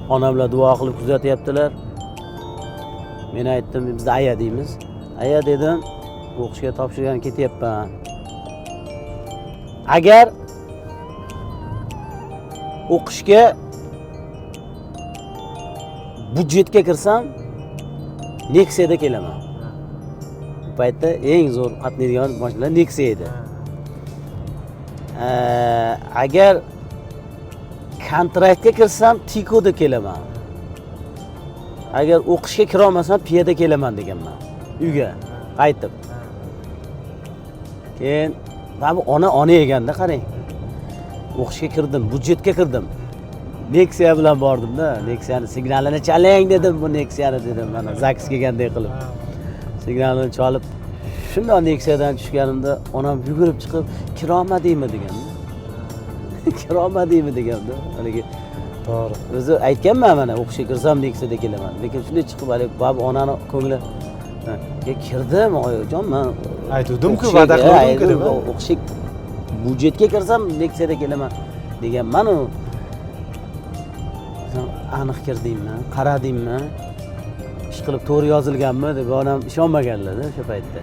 Onamlar duo qilib kuzatyaptilar. Men aytdim, bizda aya deymiz, aya dedim, o'qishga topshirgani ketyapman. Agar o'qishga budjetga kirsam, Nexia'da kelaman. Bu paytda eng zo'r qatnaydigan mashinalar Nexia edi. Agar kontraktga kirsam, Tikoda kelaman. Agar o'qishga kirolmasam, piyoda kelaman deganman uyga qaytib. Keyin mana bu ona ona ekanda, qarang, o'qishga kirdim, budjetga kirdim, Nexia bilan bordimda. Nexiani signalini chaling dedim, bu Nexiani dedim, mana ЗАГС kelganday qilib signalini chalib, shundoq Nexiadan tushganimda onam yugurib chiqib, "Kirolmadingmi?" deganda, "Kirolmadingmi?" deganda haligi. O'zi aytganman, mana o'qishga kirsam, Nexiada kelaman, lekin shunday chiqib haligi baribir onani ko'ngli. Ha, kirdim, oyijon, man Aytuvdim-ku, o'qishga- va'da qiluvdim-ku ha, deb, ha? O'qishga budjetga kirsam, Nexiada kelaman deganmanu. "Sen aniq kirdingmi, qaradingmi, ish qilib to'g'ri yozilganmi?" deb onam ishonmaganlarda o'sha paytda.